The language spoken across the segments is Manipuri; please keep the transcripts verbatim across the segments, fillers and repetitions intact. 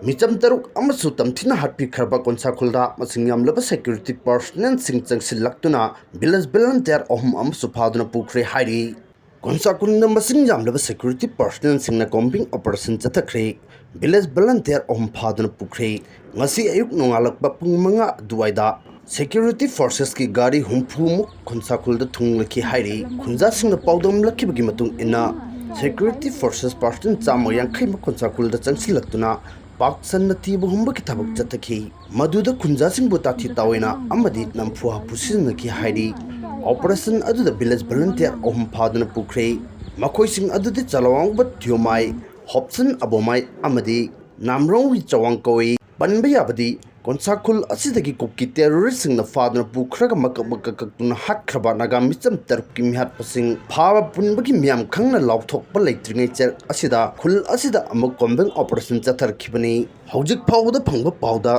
ꯃꯤꯆꯝ ꯇꯔꯨꯛ ꯑꯃꯁꯨ ꯇꯝꯊꯤꯅ ꯍꯥꯠꯄꯤꯈ꯭ꯔꯕ ꯀꯣꯟꯁꯥꯈꯨꯜꯗ ꯃꯁꯤꯡ ꯌꯥꯝꯂꯕ security personnelꯁꯤꯡ ꯆꯪꯁꯤꯜꯂꯛꯇꯨꯅ village volunteer ꯑꯍꯨꯝ ꯑꯃꯁꯨ ꯐꯥꯗꯨꯅ ꯄꯨꯈ꯭ꯔꯦ ꯍꯥꯏꯔꯤ꯫ ꯀꯣꯟꯁꯥꯈꯨꯜꯗ ꯃꯁꯤꯡ ꯌꯥꯝꯂꯕ security personnelꯁꯤꯡꯅ combing operation ꯆꯠꯊꯈ꯭ꯔꯦ꯫ Village volunteer ꯑꯍꯨꯝ ꯐꯥꯗꯨꯅ ꯄꯨꯈ꯭ꯔꯦ꯫ ꯉꯁꯤ ꯑꯌꯨꯛ ꯅꯣꯡꯉꯥꯜꯂꯛꯄ ꯄꯨꯡ ꯃꯉꯥ ꯑꯗꯨꯋꯥꯏꯗ security forcesꯀꯤ ꯒꯥꯔꯤ ꯍꯨꯝꯐꯨꯃꯨꯛ ꯈꯨꯟꯁꯥꯈꯨꯜꯗ ꯊꯨꯡꯂꯈꯤ ꯍꯥꯏꯔꯤ꯫ ꯈꯨꯟꯖꯥꯁꯤꯡꯅ ꯄꯥꯎꯗꯝꯂꯛꯈꯤꯕꯒꯤ ꯃꯇꯨꯡ ꯏꯟꯅ, security forces personnel ꯆꯥꯝꯃ ꯌꯥꯡꯈꯩꯃꯨꯛ ꯈꯨꯟꯁꯥꯈꯨꯜꯗ ꯆꯪꯁꯤꯜꯂꯛꯇꯨꯅ ꯄꯥꯛ ꯁꯟꯅ ꯊꯤꯕ ꯍꯨꯝꯕꯒꯤ ꯊꯕꯛ ꯆꯠꯊꯈꯤ꯫ ꯃꯗꯨꯗ ꯈꯨꯟꯖꯥꯁꯤꯡꯕꯨ ꯇꯥꯊꯤ ꯇꯥꯑꯣꯏꯅ ꯑꯃꯗꯤ ꯅꯝꯐꯨ ꯍꯥꯐꯨ ꯁꯤꯖꯤꯟꯅꯈꯤ ꯍꯥꯏꯔꯤ꯫ Operation ꯑꯗꯨꯗ village volunteer ꯑꯍꯨꯝ ꯐꯥꯗꯨꯅ ꯄꯨꯈ꯭ꯔꯦ꯫ ꯃꯈꯣꯏꯁꯤꯡ ꯑꯗꯨꯗꯤ ꯆꯂꯋꯥꯡꯕ ꯊꯤꯌꯣꯃꯥꯏ, ꯍꯣꯞꯁꯟ ꯑꯕꯣꯃꯥꯏ ꯑꯃꯗꯤ ꯅꯥꯝꯔꯣꯡꯋꯤ ꯆꯋꯥꯡ ꯀꯧꯏ꯫ ꯄꯟꯕ ꯌꯥꯕꯗꯤ, ꯀꯣꯟꯁꯥꯈꯨꯜ ꯑꯁꯤꯗꯒꯤ ꯀꯨꯀꯤ terroristꯁꯤꯡꯅ ꯐꯥꯗꯨꯅ ꯄꯨꯈ꯭ꯔꯒ ꯃꯀꯛ ꯃꯀꯛ ꯀꯛꯇꯨꯅ ꯍꯥꯠꯈ꯭ꯔꯕ ꯅꯥꯒꯥ ꯃꯤꯆꯝ ꯇꯔꯨꯛꯀꯤ ꯃꯤꯍꯥꯠꯄꯁꯤꯡ ꯐꯥꯕ ꯄꯨꯟꯕꯒꯤ ꯃꯤꯌꯥꯝ ꯈꯪꯅ ꯂꯥꯎꯊꯣꯛꯄ ꯂꯩꯇ꯭ꯔꯤꯉꯩ ꯆꯦꯔꯛ ꯑꯁꯤꯗ ꯈꯨꯜ ꯑꯁꯤꯗ ꯑꯃꯨꯛ combing operation ꯆꯠꯊꯔꯛꯈꯤꯕꯅꯤ꯫ ꯍꯧꯖꯤꯛ ꯐꯥꯎꯕꯗ ꯐꯪꯕ ꯄꯥꯎꯗ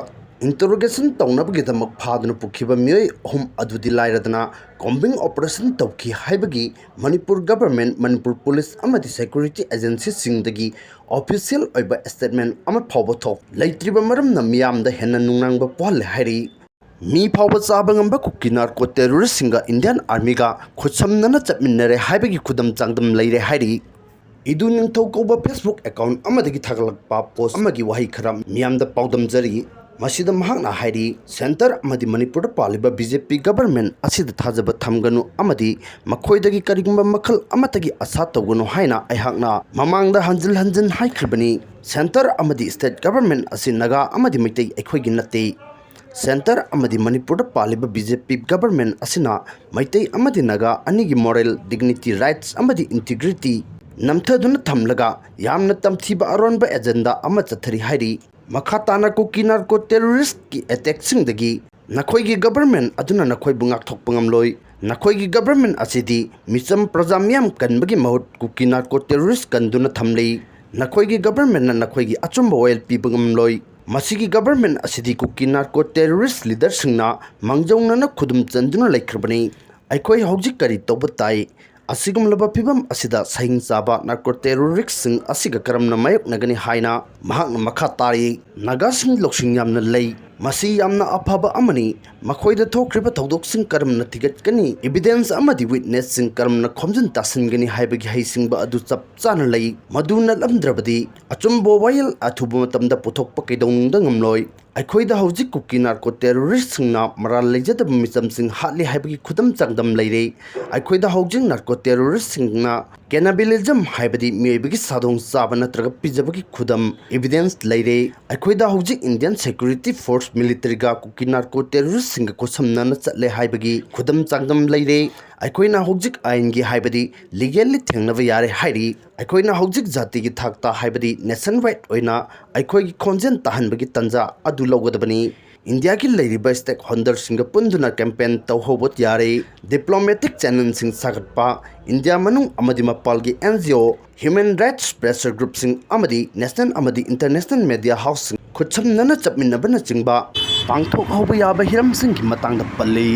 interrogation ꯇꯧꯅꯕꯒꯤꯗꯃꯛ ꯐꯥꯗꯨꯅ ꯄꯨꯈꯤꯕ ꯃꯤꯑꯣꯏ ꯑꯍꯨꯝ ꯑꯗꯨꯗꯤ ꯂꯥꯏꯔꯗꯅ combing operation ꯇꯧꯈꯤ ꯍꯥꯏꯕꯒꯤ ꯃꯅꯤꯄꯨꯔ government, ꯃꯅꯤꯄꯨꯔ police ꯑꯃꯗꯤ security agencyꯁꯤꯡꯗꯒꯤ official ꯑꯣꯏꯕ statement ꯑꯃ ꯐꯥꯎꯕ ꯊꯣꯛ ꯂꯩꯇ꯭ꯔꯤꯕ ꯃꯔꯝꯅ ꯃꯤꯌꯥꯝꯗ ꯍꯦꯟꯅ ꯅꯨꯡꯅꯥꯡꯕ ꯄꯣꯛꯍꯜꯂꯦ ꯍꯥꯏꯔꯤ꯫ ꯃꯤ ꯐꯥꯎꯕ ꯆꯥꯕ ꯉꯝꯕ ꯀꯨꯀꯤ narco terroristꯁꯤꯡꯒ Indian Armyꯒ ꯈꯨꯠꯁꯝꯅꯅ ꯆꯠꯃꯤꯟꯅꯔꯦ ꯍꯥꯏꯕꯒꯤ ꯈꯨꯗꯝ ꯆꯥꯡꯗꯝ ꯂꯩꯔꯦ ꯍꯥꯏꯔꯤ꯫ ꯏꯗꯨ ꯅꯤꯡꯊꯧ ꯀꯧꯕ Facebook account ꯑꯃꯗꯒꯤ ꯊꯥꯒꯠꯂꯛꯄ post ꯑꯃꯒꯤ ꯋꯥꯍꯩ ꯈꯔ ꯃꯤꯌꯥꯝꯗ ꯄꯥꯎꯗꯝꯖꯔꯤ꯫ ꯃꯁꯤꯗ ꯃꯍꯥꯛꯅ ꯍꯥꯏꯔꯤ, centre ꯑꯃꯗꯤ ꯃꯅꯤꯄꯨꯔꯗ ꯄꯥꯜꯂꯤꯕ BJP government ꯑꯁꯤꯗ ꯊꯥꯖꯕ ꯊꯝꯒꯅꯨ ꯑꯃꯗꯤ ꯃꯈꯣꯏꯗꯒꯤ ꯀꯔꯤꯒꯨꯝꯕ ꯃꯈꯜ ꯑꯃꯠꯇꯒꯤ ꯑꯁꯥ ꯇꯧꯒꯅꯨ ꯍꯥꯏꯅ ꯑꯩꯍꯥꯛꯅ ꯃꯃꯥꯡꯗ ꯍꯟꯖꯤꯟ ꯍꯟꯖꯤꯟ ꯍꯥꯏꯈ꯭ꯔꯤꯕꯅꯤ꯫ Centre ꯑꯃꯗꯤ state government ꯑꯁꯤ ꯅꯥꯒꯥ ꯑꯃꯗꯤ ꯃꯩꯇꯩ ꯑꯩꯈꯣꯏꯒꯤ ꯅꯠꯇꯦ꯫ Centre ꯑꯃꯗꯤ ꯃꯅꯤꯄꯨꯔꯗ ꯄꯥꯜꯂꯤꯕ BJP government ꯑꯁꯤꯅ ꯃꯩꯇꯩ ꯑꯃꯗꯤ ꯅꯥꯒꯥ ꯑꯅꯤꯒꯤ moral dignity, rights ꯑꯃꯗꯤ integrity ꯅꯝꯊꯗꯨꯅ ꯊꯝꯂꯒ ꯌꯥꯝꯅ ꯇꯝꯊꯤꯕ ꯑꯔꯣꯟꯕ agenda ꯑꯃ ꯆꯠꯊꯔꯤ ꯍꯥꯏꯔꯤ꯫ ꯃꯈꯥ ꯇꯥꯅ ꯀꯨꯀꯤ narco terroristꯀꯤ attackꯁꯤꯡꯗꯒꯤ ꯅꯈꯣꯏꯒꯤ government ꯑꯗꯨꯅ ꯅꯈꯣꯏꯕꯨ ꯉꯥꯛꯊꯣꯛꯄ ꯉꯝꯂꯣꯏ꯫ ꯅꯈꯣꯏꯒꯤ government ꯑꯁꯤꯗꯤ ꯃꯤꯆꯝ ꯄ꯭ꯔꯖꯥ ꯃꯤꯌꯥꯝ ꯀꯟꯕꯒꯤ ꯃꯍꯨꯠ ꯀꯨꯀꯤ narco terrorist ꯀꯟꯗꯨꯅ ꯊꯝꯂꯤ꯫ ꯅꯈꯣꯏꯒꯤ governmentꯅ ꯅꯈꯣꯏꯒꯤ ꯑꯆꯨꯝꯕ ꯋꯥꯌꯦꯜ ꯄꯤꯕ ꯉꯝꯂꯣꯏ꯫ ꯃꯁꯤꯒꯤ government ꯑꯁꯤꯗꯤ ꯀꯨꯀꯤ narco terrorist leaderꯁꯤꯡꯅ ꯃꯥꯡꯖꯧꯅꯅ ꯈꯨꯗꯨꯝ ꯆꯟꯗꯨꯅ ꯂꯩꯈ꯭ꯔꯕꯅꯤ꯫ ꯑꯩꯈꯣꯏ ꯍꯧꯖꯤꯛ ꯀꯔꯤ ꯇꯧꯕ ꯇꯥꯏ? ꯑꯁꯤꯒꯨꯝꯂꯕ ꯐꯤꯕꯝ ꯑꯁꯤꯗ ꯁꯍꯤꯡ ꯆꯥꯕ ꯅꯥꯔꯀꯣ ꯇꯦꯔꯣꯔꯤꯁꯁꯤꯡ ꯑꯁꯤꯒ ꯀꯔꯝꯅ ꯃꯥꯌꯣꯛꯅꯒꯅꯤ ꯍꯥꯏꯅ ꯃꯍꯥꯛꯅ ꯃꯈꯥ ꯇꯥꯔꯤ꯫ ꯅꯥꯒꯥꯁꯤꯡ ꯂꯧꯁꯤꯡ ꯌꯥꯝꯅ ꯂꯩ꯫ ꯃꯁꯤ ꯌꯥꯝꯅ ꯑꯐꯕ ꯑꯃꯅꯤ꯫ ꯃꯈꯣꯏꯗ ꯊꯣꯛꯈ꯭ꯔꯤꯕ ꯊꯧꯗꯣꯛꯁꯤꯡ ꯀꯔꯝꯅ ꯊꯤꯒꯠꯀꯅꯤ, ꯏꯕꯤꯗꯦꯟꯁ ꯑꯃꯗꯤ ꯋꯤꯠꯅꯦꯁꯁꯤꯡ ꯀꯔꯝꯅ ꯈꯣꯝꯖꯤꯟ ꯇꯥꯁꯤꯟꯒꯅꯤ ꯍꯥꯏꯕꯒꯤ ꯍꯩꯁꯤꯡꯕ ꯑꯗꯨ ꯆꯞ ꯆꯥꯅ ꯂꯩ꯫ ꯃꯗꯨ ꯅꯠꯂꯝꯗ꯭ꯔꯕꯗꯤ ꯑꯆꯨꯝꯕ ꯋꯥꯌꯦꯜ ꯑꯊꯨꯕ ꯃꯇꯝꯗ ꯄꯨꯊꯣꯛꯄ ꯀꯩꯗꯧꯅꯨꯡꯗ ꯉꯝꯂꯣꯏ꯫ ꯑꯩꯈꯣꯏꯗ ꯍꯧꯖꯤꯛ ꯀꯨꯀꯤ ꯅꯥꯔꯀꯣ ꯇꯦꯔꯣꯔꯤꯁꯁꯤꯡꯅ ꯃꯔꯥꯜ ꯂꯩꯖꯗꯕ ꯃꯤꯆꯝꯁꯤꯡ ꯍꯥꯠꯂꯤ ꯍꯥꯏꯕꯒꯤ ꯈꯨꯗꯝ ꯆꯥꯡꯗꯝ ꯂꯩꯔꯦ꯫ ꯑꯩꯈꯣꯏꯗ ꯍꯧꯖꯤꯛ ꯅꯥꯔꯀꯣ ꯇꯦꯔꯣꯔꯤꯁꯁꯤꯡꯅ ꯀꯦꯅꯥꯕꯤꯂꯤꯖꯝ ꯍꯥꯏꯕꯗꯤ ꯃꯤꯑꯣꯏꯕꯒꯤ ꯁꯥꯗꯣꯡ ꯆꯥꯕ ꯅꯠꯇ꯭ꯔꯒ ꯄꯤꯖꯕꯒꯤ ꯈꯨꯗꯝ, ꯏꯕꯤꯗꯦꯟꯁ ꯂꯩꯔꯦ꯫ ꯑꯩꯈꯣꯏꯗ ꯍꯧꯖꯤꯛ ꯏꯟꯗꯤꯌꯟ ꯁꯦꯀ꯭ꯌꯨꯔꯤꯇꯤ ꯐꯣꯔꯁ ꯃꯤꯂꯤꯇꯔꯤꯒ ꯀꯨꯀꯤ ꯅꯥꯔꯀꯣ ꯇꯦꯔꯣꯔꯤꯁꯁꯤꯡꯒ ꯈꯨꯠꯁꯝꯅꯅ ꯆꯠꯂꯦ ꯍꯥꯏꯕꯒꯤ ꯈꯨꯗꯝ ꯆꯥꯡꯗꯝ ꯂꯩꯔꯦ꯫ ꯑꯩꯈꯣꯏꯅ ꯍꯧꯖꯤꯛ ꯑꯥꯏꯟꯒꯤ ꯍꯥꯏꯕꯗꯤ ꯂꯤꯒꯦꯜꯂꯤ ꯊꯦꯡꯅꯕ ꯌꯥꯔꯦ ꯍꯥꯏꯔꯤ꯫ ꯑꯩꯈꯣꯏꯅ ꯍꯧꯖꯤꯛ ꯖꯥꯇꯤꯒꯤ ꯊꯥꯛꯇ ꯍꯥꯏꯕꯗꯤ ꯅꯦꯁꯟ ꯋꯥꯏꯗ ꯑꯣꯏꯅ ꯑꯩꯈꯣꯏꯒꯤ ꯈꯣꯟꯖꯦꯜ ꯇꯥꯍꯟꯕꯒꯤ ꯇꯥꯟꯖꯥ ꯑꯗꯨ ꯂꯧꯒꯗꯕꯅꯤ꯫ ꯏꯟꯗꯤꯌꯥꯒꯤ ꯂꯩꯔꯤꯕ ꯁ꯭ꯇꯦꯛ ꯍꯣꯜꯗꯔꯁꯤꯡꯒ ꯄꯨꯟꯗꯨꯅ ꯀꯦꯝꯄꯦꯟ ꯇꯧꯍꯧꯕ ꯌꯥꯔꯦ꯫ ꯗꯤꯄ꯭ꯂꯣꯃꯦꯇꯤꯛ ꯆꯦꯅꯦꯜꯁꯤꯡ ꯁꯥꯒꯠꯄ, ꯏꯟꯗꯤꯌꯥ ꯃꯅꯨꯡ ꯑꯃꯗꯤ ꯃꯄꯥꯜꯒꯤ and G O, human rights pressure ꯒ꯭ꯔꯨꯞꯁꯤꯡ ꯑꯃꯗꯤ ꯅꯦꯁꯅꯦꯜ ꯑꯃꯗꯤ ꯏꯟꯇꯔꯅꯦꯁꯅꯦꯜ ꯃꯦꯗꯤꯌꯥ ꯍꯥꯎꯁꯁꯤꯡ ꯈꯨꯠꯁꯝꯅꯅ ꯆꯠꯃꯤꯟꯅꯕꯅꯆꯤꯡꯕ ꯄꯥꯡꯊꯣꯛꯍꯧꯕ ꯌꯥꯕ ꯍꯤꯔꯝꯁꯤꯡꯒꯤ ꯃꯇꯥꯡꯗ ꯄꯜꯂꯤ꯫